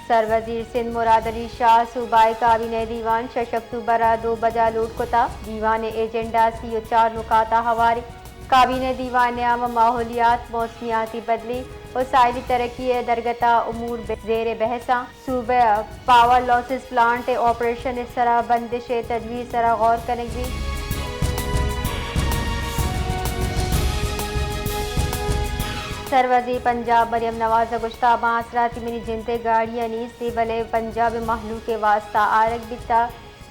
سروزیر سندھ مراد علی شاہ صوبائی کابینہ دیوان شش اکتوبر ء دو بجا لوٹ کتا۔ دیوان ء ایجنڈا سی و چار نکات ء ہوار۔ کابینہ دیوان ء عام ماحولیات، موسمیاتی بدلی و ساحلی ترقی ء درگت ء امور زیر بحث آں۔ صوبہ ء پاور لاسز پلانٹ ء آپریشن ء سرا بندش ء تجویز سرا غور کنگ بیت۔ سروزیر پنجاب مریم نواز ء گوشتہ، باں آسراتی منی جند ء گاڑیاں نیست، بلے پنجاب ء مہلوک ء واستہ آرگ بیتہ۔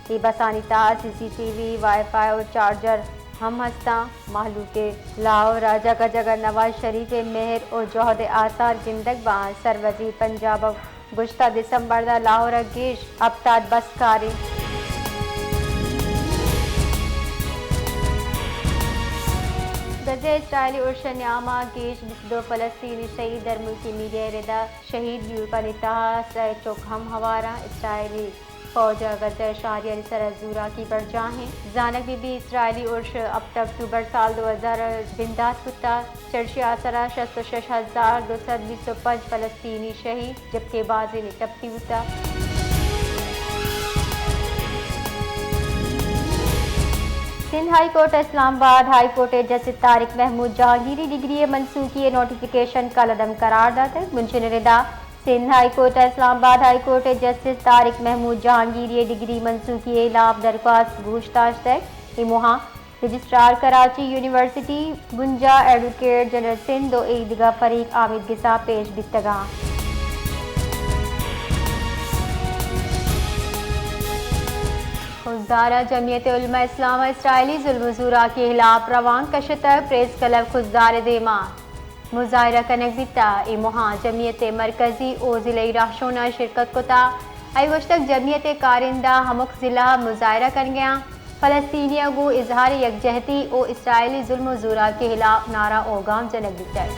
اے بسانی تہا C C T V, wifi و چارجر ہم ہستاں۔ مہلوک ء لاہور ء جگہ جگہ نواز شریف ء مہر و جہد ء آثار گندگ باں۔ سروزیر پنجاب ء گوشتہ، دسمبر ء لاہور ء گیش ہپتاد بس کار انت۔ غزہ ء اسرائیلی ارش ء نیام ء گیش بیست و دو فلسطینی شہید، درملکی میڈیا ء ردا شہید یورپانی تہا سئے چک ہم ہوار انت۔ اسرائیلی فوج ء غزہ ء شہریانی سرا زوراکی برجاہ انت۔ زانگ بہ بیت، اسرائیلی ارش ہپت اکتوبر سال دو ہزار ء بندات بوتگ۔ چرشی آسرا شست و شش ہزار دو سد بیست و پنچ فلسطینی شہید، جبکہ بازینے ٹپی بوتگ۔ سندھ ہائی کورٹ ء اسلام آباد ہائی کورٹ ء جسٹس طارق محمود جہانگیری ڈگری ء منسوخی ء نوٹیفکیشن کالعدم قرار داتگ۔ بنشین ء ردا سندھ ہائی کورٹ ء اسلام آباد ہائی کورٹ ء جسٹس طارق محمود جہانگیری ء ڈگری منسوخی ء ہلاپ درخواست گوش داشتگ۔ اے موہاں رجسٹرار کراچی یونیورسٹی بنجاہ ایڈوکیٹ جنرل سندھ و ایدگہ فریق آمیدگسا پیش بیتگاں۔ خضدار ء جمعیت علماء اسلام ء اسرائیلی ظلم و زوراکی ہلاپ روانک کشتگ، پریس کلب خضدار ء دیما مظاہرہ کنگ بیتہ۔ اے موہاں جمعیت ء مرکزی و ضلعی راہشوناں شرکت کتہ۔ آئی گوشتگ، جمعیت ء کارندہ ہمک ضلع ء مظاہرہ کنگیاں۔ فلسطینیاں گوں اظہار یکجہتی و اسرائیلی ظلم و زوراکی ہلاپ نعرہ و گام جنگ بیتگ۔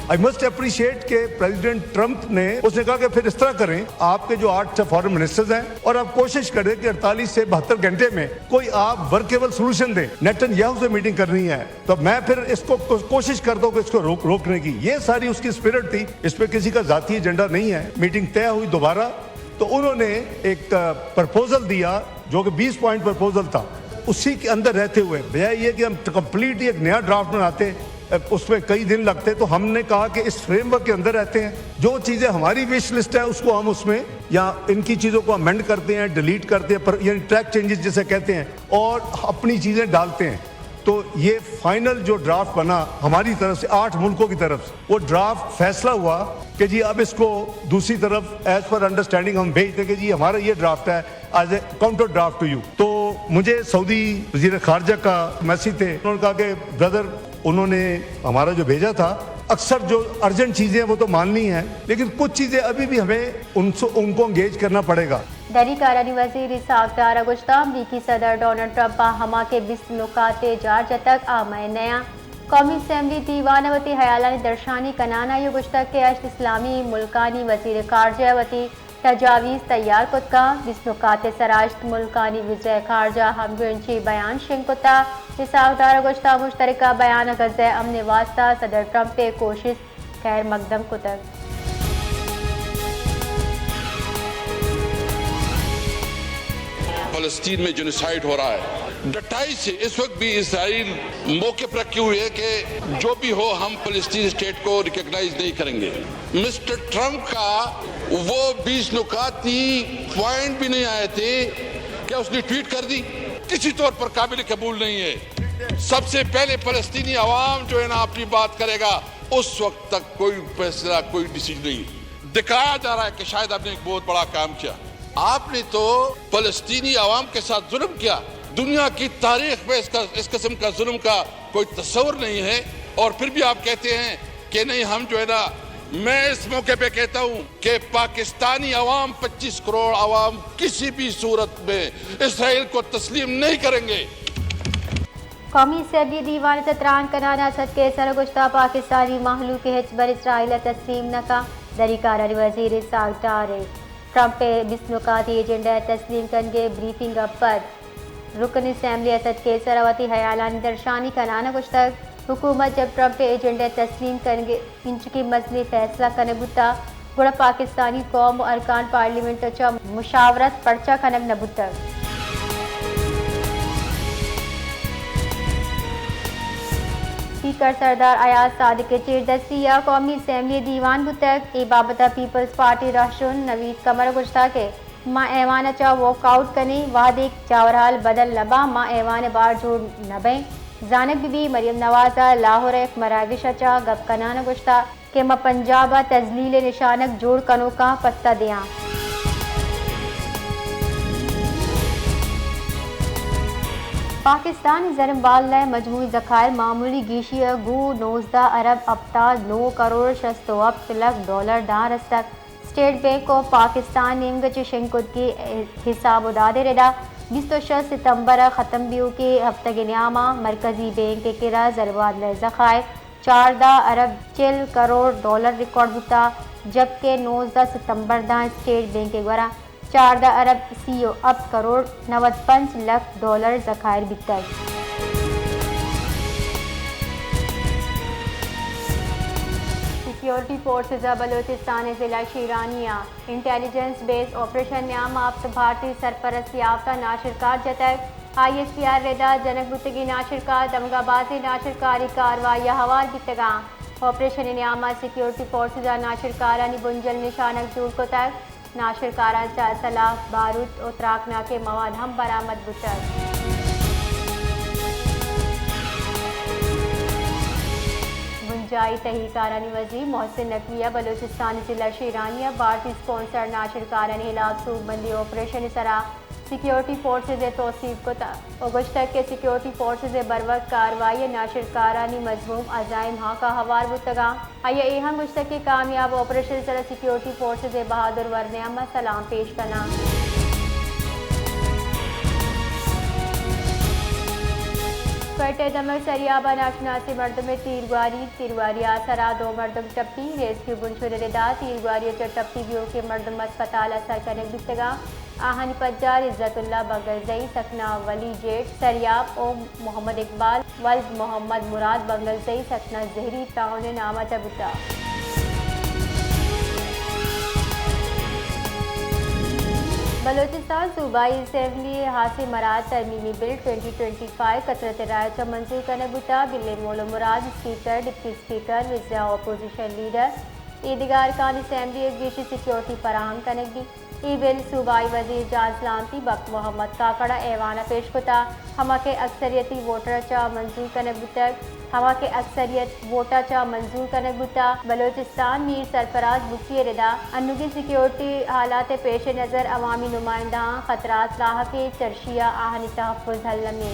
آئی مسٹ اپریشیٹ کہ پریزیڈنٹ ٹرمپ نے، اس نے کہا کہ پھر اس طرح کریں، آپ کے جو آٹھ فارن منسٹرز ہیں اور آپ کوشش کریں کہ اڑتالیس سے بہتر گھنٹے میں کوئی آپ ورکیبل سولوشن دیں۔ نیتن یاہو سے میٹنگ کرنی ہے۔ تو میں پھر اس کو کو-، کوشش کرتا ہوں کہ اس کو روک-، روکنے کی۔ یہ ساری اس کی اسپرٹ تھی، اس پہ کسی کا ذاتی ایجنڈا نہیں ہے۔ میٹنگ طے ہوئی دوبارہ، تو انہوں نے ایک، آ، پرپوزل دیا جو کہ بیس پوائنٹ پرپوزل تھا۔ اسی کے اندر رہتے ہوئے بجائے یہ کہ ہم کمپلیٹلی ایک نیا ڈرافٹ بناتے، آ، اس میں کئی دن لگتے، تو ہم نے کہا کہ اس فریم ورک کے اندر رہتے ہیں، جو چیزیں ہماری وش لسٹ ہے اس کو ہم اس میں یا ان کی چیزوں کو امینڈ کرتے ہیں، ڈیلیٹ کرتے ہیں، پر یعنی ٹریک چینجز جسے کہتے ہیں، اور اپنی چیزیں ڈالتے ہیں۔ تو یہ فائنل جو ڈرافٹ بنا ہماری طرف سے، آٹھ ملکوں کی طرف سے، وہ ڈرافٹ فیصلہ ہوا کہ جی اب اس کو دوسری طرف ایز پر انڈرسٹینڈنگ ہم بھیج دیں کہ جی ہمارا یہ ڈرافٹ ہے، as a counter draft to you. تو مجھے سعودی وزیر خارجہ کا میسج تھے، انہوں نے کہا کہ بردر، انہوں نے ہمارا جو بھیجا تھا، اکثر جو ارجنٹ چیزیں ہیں وہ تو ماننی ہیں، لیکن کچھ چیزیں ابھی بھی ہمیں ان سے، ان کو انگیج کرنا پڑے گا۔ دری کارانی وزیر اسحاق ڈار ء گوشتگ، امریکی صدر ڈونلڈ ٹرمپ ء ہما کہ بیست نکات ء جار جتگ، آ مئے نیاں۔ قومی اسمبلی دیوان ء وتی ہیالانی درشانی کنان ء آئی ء گوشتگ کہ ہشت اسلامی ملکانی وزیر خارجہ ء وتی تجاویز تیار کت کنت۔ بیست نکات ء سرا ہشت ملکانی وزیر خارجہ ہمگرنچی بیان شنگ کتگ۔ اسحاق ڈار ء گوشتگ، مشترکہ بیان ء غزہ ء امن ء واستہ صدر ٹرمپ ء کوشست خیر مقدم کتگ۔ فلسطین میں جینوسائیڈ ہو رہا ہے، ڈٹائی سے اس وقت بھی اسرائیل موقف رکھے ہوئے ہے کہ جو بھی ہو، ہم فلسطین اسٹیٹ کو ریکگنائز نہیں کریں گے۔ مسٹر ٹرمپ کا وہ بیس نکاتی پوائنٹ بھی نہیں آئے تھے، کیا اس نے ٹویٹ کر دی؟ کسی طور پر قابل قبول نہیں ہے۔ سب سے پہلے فلسطینی عوام جو ہے نا، اپنی بات کرے گا، اس وقت تک کوئی فیصلہ، کوئی ڈیسیژن نہیں۔ دکھایا جا رہا ہے کہ شاید ہم نے ایک بہت بڑا کام کیا۔ آپ نے تو فلسطینی عوام کے ساتھ ظلم کیا۔ دنیا کی تاریخ میں اس کا، اس قسم کا ظلم کا کوئی تصور نہیں ہے۔ اور پھر بھی آپ کہتے ہیں کہ نہیں، ہم جو ہے نا، میں اس موقع پہ کہتا ہوں کہ پاکستانی عوام، پچیس کروڑ عوام کسی بھی صورت میں اسرائیل کو تسلیم نہیں کریں گے۔ قومی اسمبلی دیوان ء تران کنان ء اسد قیصر ء گوشتگ، پاکستانی مہلوک ہچبر اسرائیل ء تسلیم نہ کنت۔ دری کارانی وزیر اسحاق ڈار ء ٹرمپ ء بیست نکاتی ایجنڈا ء تسلیم کنگ ء بریفنگ ء پد رکن اسمبلی اسد قیصر ء وتی ہیالانی درشانی کنان ء گوشتگ، حکومت جب ٹرمپ ء ایجنڈا ء تسلیم کنگ ء اینچکیں مزنیں فیصلہ کنگ بوتگ، گڑا پاکستانی قوم و ارکان پارلیمنٹ ء چہ مشاورت پرچا کنگ نہ بوتگ؟ اسپیکر سردار ایاز صادق ء چیردستی ء قومی اسمبلی ء دیوان بوتگ۔ اے بابت ء پیپلز پارٹی رہشون نوید قمر ء گوشتگ کہ ما ایوان ء چہ واک آؤٹ کنیں، وہدے جاورحال بدل نہ باں، ما ایوان ء بہر جوڑ نہ بئیں۔ زانگ بہ بیت، مریم نواز ء لاہور ء یک مراگش ء چہ گپ کنان ء گوشتگ کہ ما پنجاب ء تذلیل ء نشانگ جوڑ کنوکاں پسہ دیاں۔ پاکستان ء زرمبادلہ ء مجموعی ذخائر معمولی گیشی ء گوں نوزدہ ارب ہپتاد نو کروڑ شست و ہپت لکھ ڈالر داں رستگ۔ اسٹیٹ بینک آف پاکستان نیمگ ء چہ شنگ کتگیں حساب و داد ء ردا بیست و شش ستمبر ء ختم بیوکیں ہفتگ ء نیام ء مرکزی بینک ء کرا زرمبادلہ ء ذخائر چاردہ ارب چل کروڑ ڈالر ریکارڈ بوتگ، جبکہ نوزدہ ستمبر داں اسٹیٹ بینک ء گورا چاردہ ارب سی و ہپت کروڑ نود پنچ لکھ ڈالر ذخائر بیتگ۔ سیکیورٹی فورسز ء بلوچستان ء ضلع شیرانی ء انٹیلیجنس بیس آپریشن نیام ء ہپت بھارتی سرپرست یافتہ ناشرکار جتگ۔ آئی ایس پی آر ردا جنگ بوتگیں ناشرکار دمگا بازیں ناشرکاری کاروائی ء ہوار بیتگاں۔ آپریشن نیام ء سیکیورٹی فورسز ء ناشرکارانی بنجل نشانگ جوڑ کتگ۔ ناشرکاراں چہ اسلحہ، بارود و تراکناکیں مواد ہم برآمد بوتگ۔ بنجاہی تہی کارانی وزیر محسن نقوی ء بلوچستان ضلع شیرانی ء بھارتی اسپانسر ناشرکارانی ہلاپ سوبمندی آپریشن ء سرا سیکیورٹی فورسز ء توسیپ کتگ و گوشتگ کہ سیکیورٹی فورسز ء بروک کاروائی ء ناشرکارانی مذموم عزائم ہاک ء ہوار بوتگاں۔ آئی ء اے ہم گوشتگ کہ کامیاب آپریشن ء سرا سیکیورٹی فورسز ء بہادر ورنایاں ما سلام پیش کناں۔ کوئٹہ ء دمگ سریاب ء ناشناسیں مردمے تیرگواری، تیرگواری ء سرا دو مردم ٹپی، ریسکیو بنشون ء ردا تیرگواری ء چہ ٹپی بیوکیں مردم اسپتال ء سر کنگ بیتگاں۔ آہانی پجار عزت اللہ بنگلزئی، سکنا ولی جیٹ سریاب و محمد اقبال ولد محمد مراد بنگلزئی سکنا زہری ٹاؤن ء نام ء تہ بوتگ۔ بلوچستان صوبائی اسمبلی ء ہاسیں مراعات ترمیمی بل ٹوئنٹی ٹوئنٹی فائیو کثرت رائے ء چہ منظور کنگ بوتگ۔ بل ء مول ء مراد اسپیکر، ڈپٹی اسپیکر، وزراء و اپوزیشن لیڈر، ایدگہ ارکان اسمبلی ء گیشیں سیکیورٹی فراہم کنگ بیت۔ اے بل صوبائی وزیر جان سلامتی بخت محمد کاکڑ ء ایوان ء پیش کتگ، ہما کہ اکثریتی ووٹر ء چہ منظور کنگ بوتگ، ہما کہ اکثریت ووٹ ء چہ منظور کنگ بوتگ۔ بلوچستان میر سرفراز بگٹی ء ردا انوگیں سیکیورٹی حالات ء پیش نظر عوامی نمائندہاں خطرات لاحقیں، چرشی ء آہانی تحفظ المی۔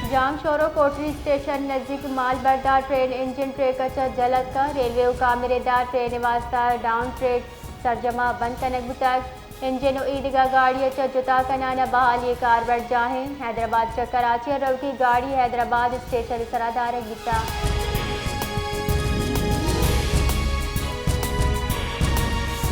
جام شورو کوٹری اسٹیشن نزیک مال بردار ٹرین انجن ٹریک ء چہ جھل اتکگ۔ ریلوے حکام ء ردا ٹرین ء واستہ ڈاؤن ٹریک سرجم ء بند کنگ بوتگ۔ انجن و ایدگہ گاڑی ء چہ جتا کنان ء بحالی ء کاربرجاہ انت۔ حیدرآباد چہ کراچی ء روگی گاڑی حیدرآباد اسٹیشن ء سرا دارگ بیتگ۔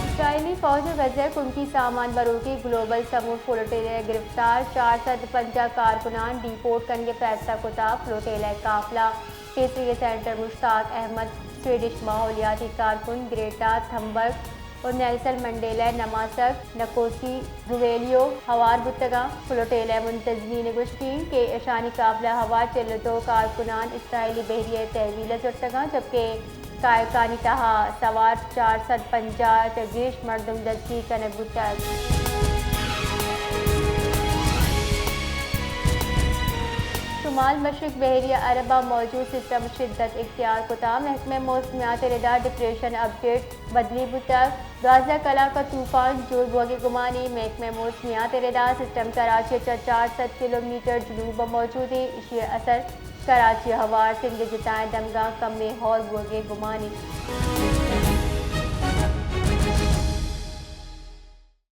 اسرائیلی فوج ء غزہ ء کنٹی سامان بروکی گلوبل سمود فلوٹیلہ ء گرفتار، چار سد پنجاہ کارکنان ڈیپورٹ کنگ ء فیصلہ کتگ۔ فلوٹیلہ ء قافلہ پیسریگیں سینیٹر مشتاق احمد، سویڈش ماحولیاتی کارکن گریٹا تھمبرگ و نیلسن منڈیلا ء نماسگ نکوسی زویلیو ہوار بوتگاں۔ فلوٹیلہ ء منتظمین ء گوشگ انت کہ اشانی قافلہ ء ہوار چل ء دو کارکنان اسرائیلی بحریہ ء تحویل ء زرتگاں، جبکہ قائقانی تہا سوار چار سد پنجاہ ء چہ گیش مردم دستگیر کنگ بوتگ۔ شمال مشرق بحیرہ عرب ء موجود سسٹم شدت اختیار کتگ۔ محکمہ موسمیات ء ردا ڈپریشن اپڈیٹ بدلی بوتگ۔ دوازدہ کلاک ء طوفان جوڑ بوگ ء گمانی۔ محکمہ موسمیات ء ردا سسٹم کراچی ء چہ چار سد کلومیٹر جنوب ء موجود انت۔ ایشی ء اثر کراچی ء ہوار سندھ ء جتائیں دمگاں کمیں ہور بوگ ء گمان انت۔